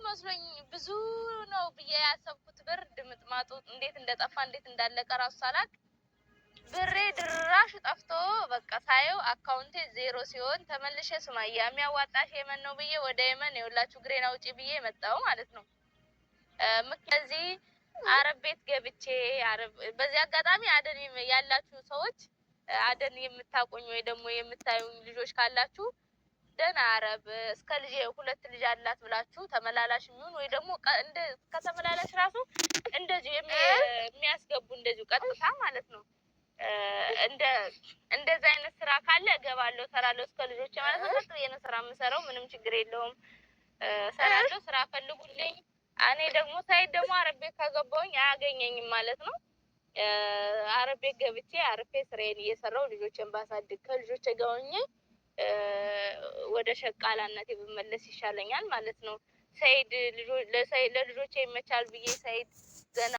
መስሎኝ፣ ብዙ ነው ብዬ ያሰብኩት ብር ድምጥማጡ እንዴት እንደጠፋ፣ እንዴት እንዳለቀ ራሱ ሳላቅ ብሬ ድራሹ ጠፍቶ በቃ ሳየው አካውንቴ ዜሮ ሲሆን ተመልሼ ሱማያ የሚያዋጣሽ የመን ነው ብዬ ወደ የመን የሁላችሁ ግሬን አውጪ ብዬ መጣሁ ማለት ነው። እዚህ አረብ ቤት ገብቼ በዚህ አጋጣሚ አደን ያላችሁ ሰዎች፣ አደን የምታቆኝ ወይ ደግሞ የምታዩኝ ልጆች ካላችሁ፣ ደህና አረብ እስከ ልጅ ሁለት ልጅ አላት ብላችሁ ተመላላሽ የሚሆን ወይ ደግሞ ከተመላላሽ ራሱ እንደዚሁ የሚያስገቡ፣ እንደዚሁ ቀጥታ ማለት ነው። እንደዚህ አይነት ስራ ካለ እገባለሁ፣ እሰራለሁ እስከ ልጆች ማለት ነው። ቀጥ ብዬ ነው ስራ የምሰራው፣ ምንም ችግር የለውም። እሰራለሁ፣ ስራ ፈልጉልኝ። እኔ ደግሞ ሳይድ ደግሞ አረብ ቤት ከገባሁኝ አያገኘኝም ማለት ነው። አረብ ቤት ገብቼ አርፌ ስራዬን እየሰራሁ ልጆችን ባሳድግ፣ ከልጆቼ ጋር ሆኜ ወደ ሸቃላነቴ ብመለስ ይሻለኛል ማለት ነው። ሰይድ ለልጆቼ ይመቻል ብዬ ሰይድ ገና